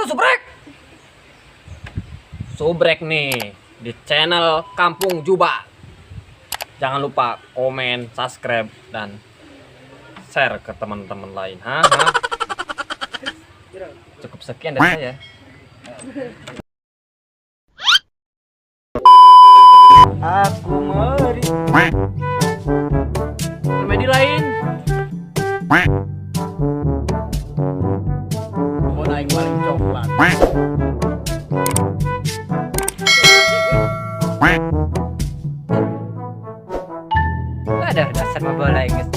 Subrek. Subrek nih di channel Kampung Juba. Jangan lupa komen, subscribe, dan share ke teman-teman lain. Hah? Hah? Cukup sekian dari saya. Aku meri. Komedi lain. Mau naik paling coklat. Ada dasar bola guys.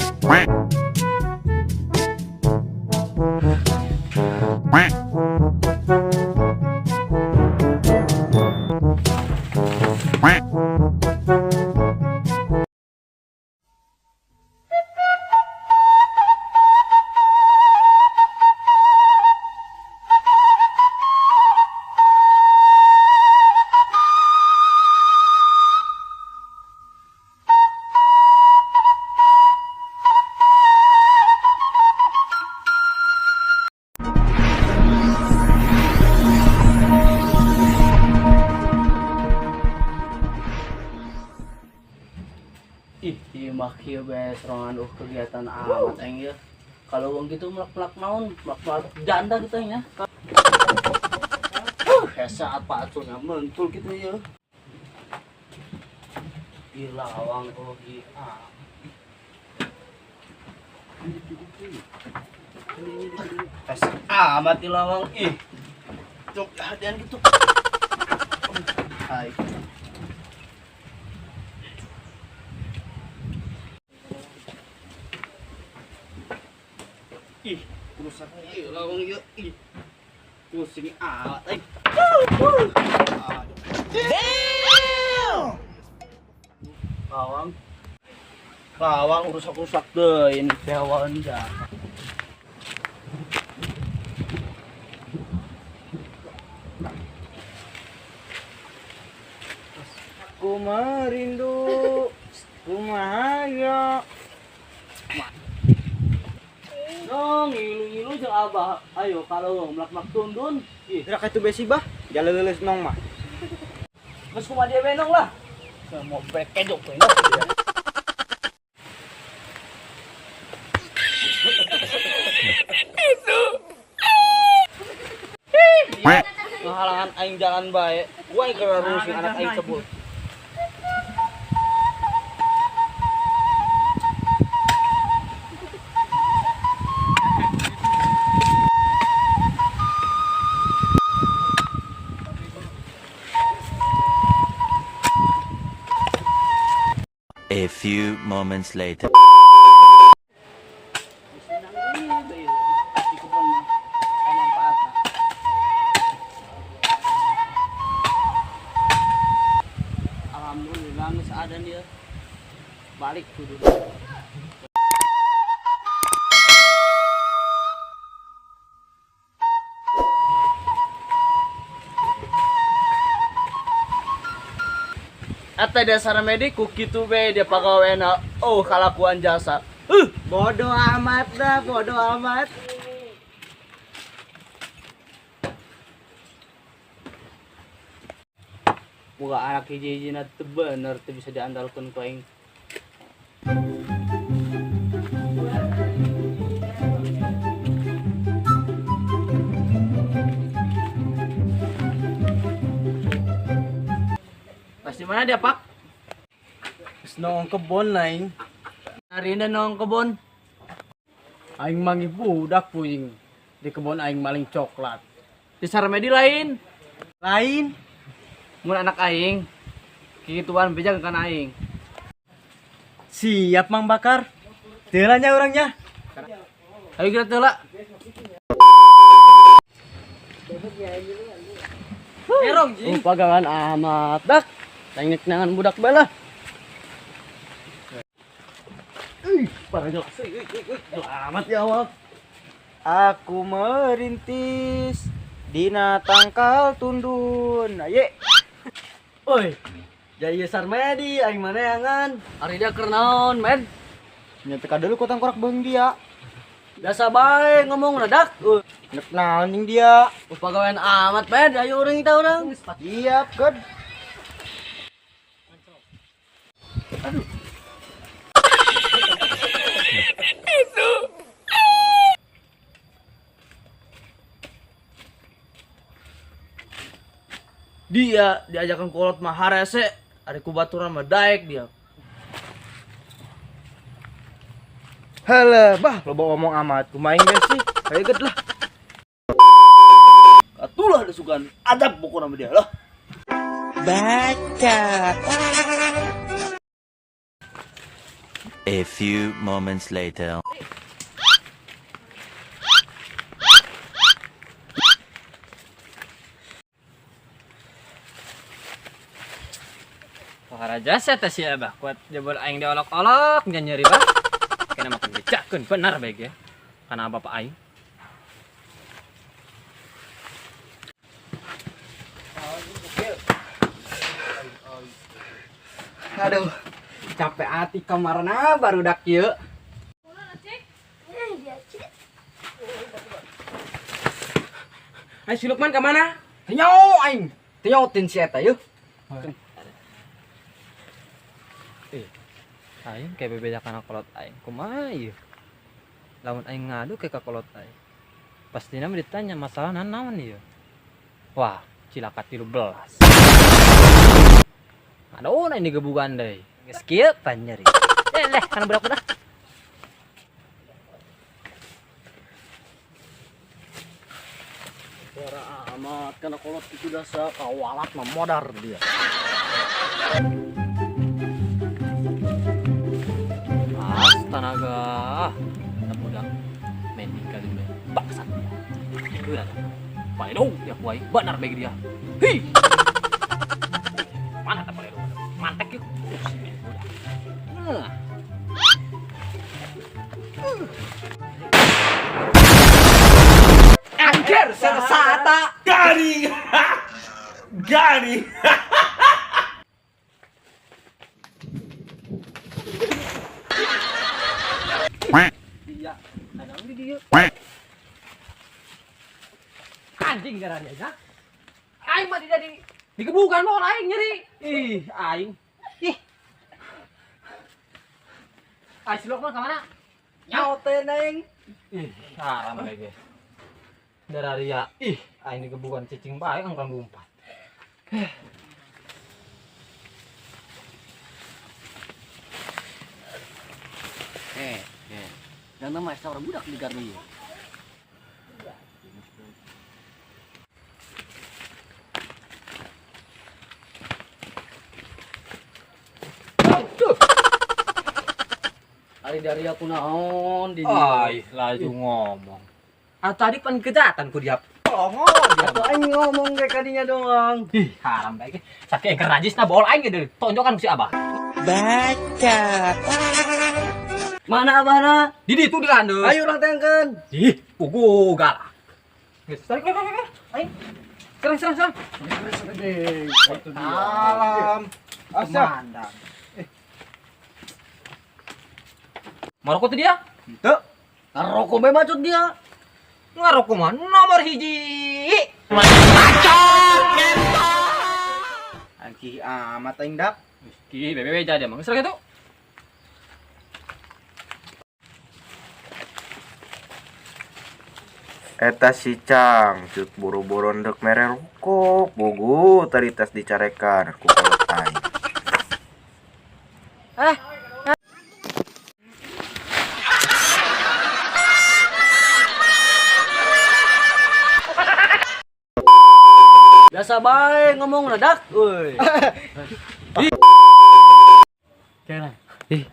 Ih, ieu mah kieu bae sorangan kegiatan amat aing ieu. Kalau uang gitu melak-melak naon, melak-melak janda gitu aing ya. Hese apa atuh nya mentul gitu ieu. Ih lawang oge ah. Hese amat di lawang ih. Cuk hadian gitu. Hai. Ih, rusak ieu lawang ieu. Ih. Pusing amat euy. Damn. Lawang. Lawang rusak-rusak deui ini dewan ja. Aku merindu. Kumaha ya? Nong, ngilu-ngilu jeung abah. Ayo kalau melak-melak tundun. Ih, Gerak itu besi bah. Jalan leuleus nong mah. Geus kumaha dia benong lah. Mau brek kejok we. Itu. Ngahalangan aing jalan bae. Gua keur rusing anak aing sebul. A few moments later. Alhamdulillah geus ada dia. Balik kudu. Ata dasar medik ku kitu be dia pagawena oh kalakuan jasa. Bodoh amat dah, bodoh amat. Boga anak hiji-hijina teu bener teu bisa diandalkeun ku aing. Pas di mana dia, Pak? Geus nong kebon aing. Arina nong kebon. Aing manggih budak puing. Di kebon aing maling coklat. Di Sarmedi lain. Lain. Mun anak aing kikituan beja kan aing. Siap Mang Bakar. Teulanya orangnya. Ayo kita teula. Erong jing. Pagangan amat dak. Tengek nangan budak bala. Ih, parah jelas. Amat ya awak. Aku merintis dina tangkal tundun. Aye. Oi. Jaya Sarmedi aing maneangan. Ari dia keur naon, men? Nya teka dulu ku tangkorak beung dia. Biasa bae ngomong dak. Nek naon jeung dia? Pagawean amat bae ayo urang kita urang. Iya, god. Aduh. Itu. Dia diajakan kolot mah harese, ari ku baturan mah daek dia. Halah, bah, loba omong amat kumaha geus sih. Hayu geut lah. Atulah dasugan adab pokona mah dia lah. Baca. A few moments later. Raja saya tes ya bah, kuat jebol aing diolok-olok jangan nyeri bah. Kena makan becakeun benar baik ya. Karena bapak aing. Aduh, capek hati kamarana baru dak ieu. Ayo si Lukman kemana? Teu aing, teu si eta yeuh. Aing kayak bebeda kana kolot aing. Kumaha ieu? Lamun aing ngadu ke ka kolot aing. Pastina mah ditanya masalah naon ieu. Wah, cilaka 13. Aduh, ini gebugan deui. Geus kieu pan nyeri. Leh, kana budak-budak. Suara amat kana kolot itu dasa kawalat mah modar dia. Astanaga. Budak main kali ini bangsat dia. Udah tuh. Paledong dia kuai benar bagi dia. Hi. Mana tak paledong? Mantek yuk. Udah. Angker sesata. Gari. Gari. Iya, ada di dia. Anjing darah dia, aing mah tidak di digebukan mau aing nyeri. Ih, aing. Ih. Aing si Lukman kemana? Nyaoteun aing. Ih, haram bae ge. Darah dia. Ih, aing digebukan cicing bae angkang lumpat. Yang nama seorang budak di gardu ieu. Ari dari aku naon di dieu. Ai, laju ngomong. Ah, tadi pan kejahatan ku dia. Tolong dia. Atuh aing ngomong ge kadinya doang. Ih, haram bae ge. Saking rajisna bol aing ge tonjokan ku si Abah. Baca. Mana abahna? Di ditu di landeus. Ayo urang tengkeun. Ih, pugu galak. Geus, tarik, tarik, tarik. Aing. Serang, serang, serang. Salam. Asa. Komandan. Maroko tuh dia? Henteu. Ngarokok bae bacot dia. Ngaroko mah nomor 1. Angki amat aing dak. Ki, bebe aja dia mah. Geus kitu. Eta si Cangcut boro-boro ndek mere rokok, bogo tadi tas dicarekan ku kolot aing. Biasa bae ngomong dak euy. Kena. Ih.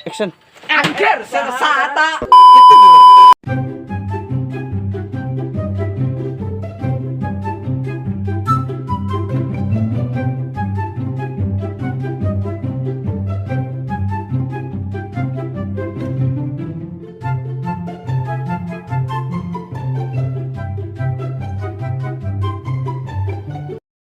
Action. Angker sesata.